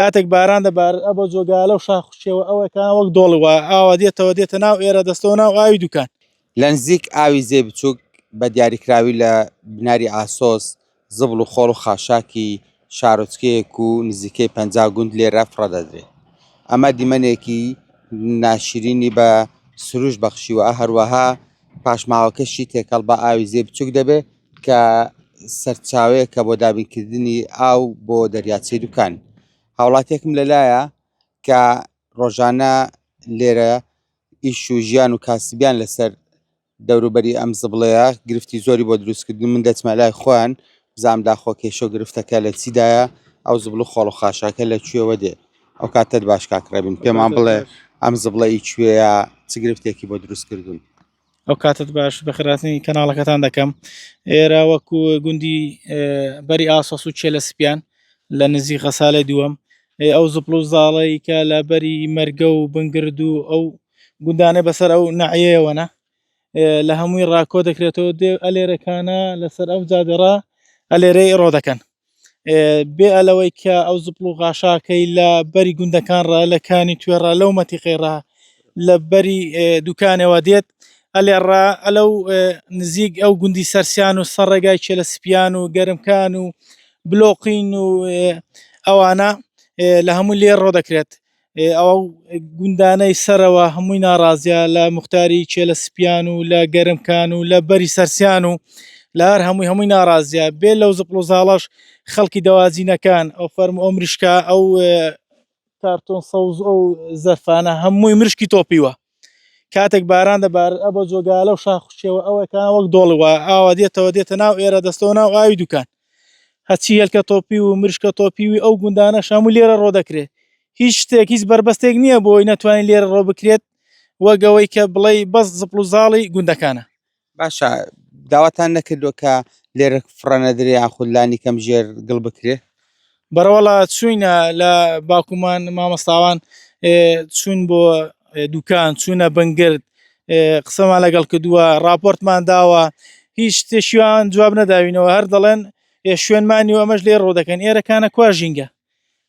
کاتێک باران دەبارێت ئە بە جۆگالە و شاخ و شێوە ئەوەکان وەک دۆڵی وایە ئاوا دێتەوە دێتە ناو ئێرە دەستەوە ناو ئاوی دوکان. لە نزیک ئاوی زێی بچووک بە دیاریکراوی لە بناری ئاسۆس زبڵ و خۆڵ و خاشاکی شارۆچکەیەک و نزیکەی 50 گوند لێرە فڕە دەدرێت. ئەمە دیمەنێکی ناشرینی بە سروشت بەخشیوە هەروەها پاشماوەکەشی تێکەڵ بە ئاوی زێی بچووک دەبێت کە سەرچاوەیەکە بۆ دابینکردنی ئاو بۆ دەریاچەی دوکان. هاوڵاتیەکم لەلایە کە ڕۆژانە لێرە ئیش و ژیان و کاسبیان لەسەر دەوروبەری ئەم زبڵەیە گرفتی زۆری بۆ دروستکردن من دەچمە لای خۆیان بزانم داخۆ کێشە و گرفتەکە لە چیدایە ئەو زبڵ و خۆڵ و خاشاکە لە کوێوە دێ ئەو کاتەت باش کاک ڕێبین پێمان بڵێ ئەم زبڵە ئی کوێیە چ گرفتێکی بۆ دروستکردون ئەو کاتت باش بەخێرهاتنی کەناڵەکەتان دەکەم ئێرە وەکو گوندی بەری ئاسۆس و چێلە سپیان لە نزیک غەسالەی دووەم ئەو زپڵ و زاڵەی کە لە بەری مەرگە و بنگرد و ئەو گوندانە بەسەر ئەو نەعیەوەنە لە هەمووی ڕاکۆ دەکرێتەوە دێ ئەلێرەکانە لەسەر ئەو جادەڕا ئەلێرەی ڕۆ دەکەن بێ ئەلەوەی کە ئەو زپڵ و غاشاکەی لە بەری گوندەکان ڕا لە کانی توێڕا لەو مەتیقەی ڕا لە بەری دوکانەوە دێت ئەلێ ڕا ئەلەو نزیک ئەو گوندی سەرسیان و سەر ڕێگای چێلە سپیان و گەرمکان و بلۆقین و ئەوانە لە هەموو لێ ڕۆ دەکرێت ئەو گوندانەی سەرەوە هەمووی ناڕازیە لە موختاری کێلە سپیان و لە گەرمکان و لە بەری سەرسیان و لە هەر هەمووی هەمووی ناڕازیە بێ لەو زپڵ و زاڵەش خەڵکی دەواجینەکان ئەو فەرم ئەو مریشکە ئەو کارتۆن سەوز ئەو زەرفانە هەمووی مریشکی تۆپیوە کاتێک باران دەبارێت ئە بە جۆگالە و شاخ و شێوە ئەوەکان وەک دۆڵی وایە ئاوا دێتەوە دێتە ناو ئێرە دەستەوە ناو ئاوی دوکان هەچی هێلکە تۆپی و مریشکە تۆپیوی ئەو گوندانە شەموو لێرە ڕۆ دەکرێت هیچ شتێک هیچ بەربەستێک نییە بۆی نەتوانین لێرە ڕۆ بکرێت وەک ئەوەی کە بڵێ بەس زپڵ و زاڵی گوندەکانە. باشە داواتان نەکردووە کە لێرە فڕە نەدرێ یاخود لانی کەم ژێر گڵ بکرێ؟ بەڕەوەڵا چوینە لە باکومان مامۆستاوان چوین بۆ دوکان چوونە بنگرد قسەمان لەگەڵ کردووە راپۆرتمان داوە هیچ شتێکیان جواب نەداوینەوە هەر دەڵێن شوێنمانی و ئەمەش لێ ڕۆ دەکەن ئێرەکانە کوا ژینگە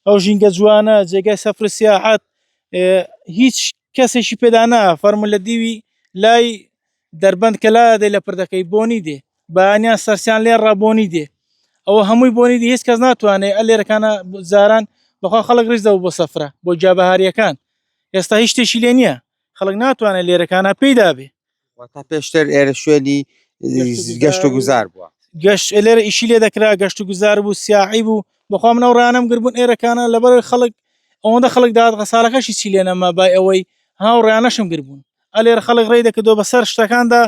ئەو ژینگە جوانە جێگای سەفر سیاحەت هیچ کەسێکی پێدانا فەرمو لە دیوی لای دەربەند کە لا دەی لە پردەکەی بۆنی دێ بەیانیان سەرسیان لێ ڕا بۆنی دێ ئەوە هەمووی بۆنی دی هیچ کەس ناتوانێت ئە لێرەکانە جاران بەخوا خەڵک ڕیز دەبوو بۆ سەفرە بۆ جابەهاریەکان ئێستا هیچ شتێکی لێ نییە خەڵک ناتوانێت لێرەکانە پێیدا بێ واتە پێشتر ئێرە شوێنی گەشت و گوزار بووە گەشت لێرە ئیشی لێ دەکرا گەشت و گوزار بوو سیاعی بوو بەخوا من ئەو ڕانەم گربوون ئێرەکانە لەبەر خەڵک ئەوەندە خەڵک داد غەسالەکەشی چی لێ نەما بای ئەوەی هاوڕیانەشم گربوون ئەلێرە خەڵک ڕێی دەکردەوە بەسەر شتەکاندا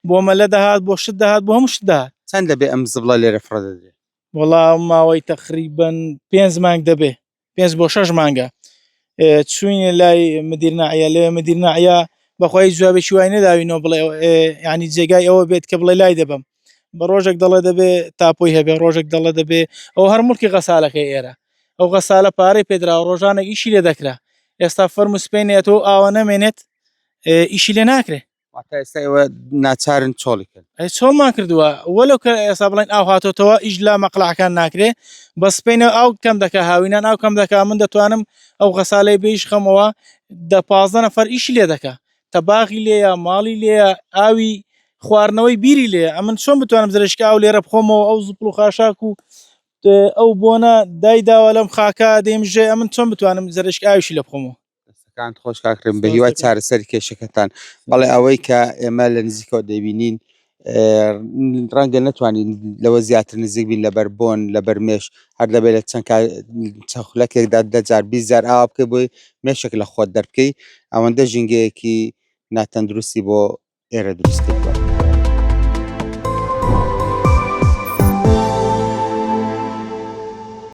بۆ مەلە دەهات بۆ شت دەهات بۆ هەموو شت دەهات. چەند دەبێ ئەم زبڵە لێرە فڕە دەدرێ؟ وەڵا ماوەی تەقریبەن پێنج مانگ دەبێ پێنج بۆ شەش مانگە چوینە لای مدیر ناعە لەوێ مدیر ناعە بەخوای جوابێکی وای نەداوینەوە بڵێ ینی جێگای ئەوە بێت کە بڵێ لای دەبم بە ڕۆژێک دەڵێ دەبێ تاپۆی هەبێ ڕۆژێک دەڵێ دەبێ ئەو هەر مڵکی غەسالەکەی ئێرە ئەو غەسالە پارەی پێدرا ڕۆژانێک ئیشی لێ دەکرا ئێستا فەرم و سپێنێتەوە ئاوا نەمێنێت ئیشی لێ ناکرێ واتە ئێستا ئێوە ناچارن چۆڵی کەن ئەی چۆڵمان کردووە وەلو کە ئێستا بڵێن ئاو هاتۆتەوە ئیش لە مەقلعەکان ناکرێ بە سپینە ئاو کەم دەکا هاوینان ئاو کەم دەکا من دەتوانم ئەو غەسالەی بێیش خەمەوە دە 15 نەفەر ئیشی لێ دەکا تەباغی لێیە ماڵی لێیە ئاوی خواردنەوەی بیری لێ ئەمن چۆن بتوانم زرشکە ئاو لێرە بخۆمەوە ئەو زپڵ و خاشاک و ئەو بۆنە دایداوە لەم خاکە دەیمژێ ئەمن چۆن بتوانم زرشک ئاویشی لە بخۆمەوە دەستەکانت خۆش کاک ڕێم بە هیوای چارەسەری کێشەکەتان بەڵێ ئەوەی کە ئێمە لە نزیکەوە دەبینین ڕەنگە نتوانین لەوە زیاتر نزیک بین لەبەر بۆن لەبەر مێش هەر دەبێت لە چەند چەند خولەکێکدا دەجار 20 جار ئاوا بکەی بۆی مێشک لە خۆت دەربکەی ئەوەندە ژینگەیەکی ناتەندروستی بۆ ئێرە دروست کردووە.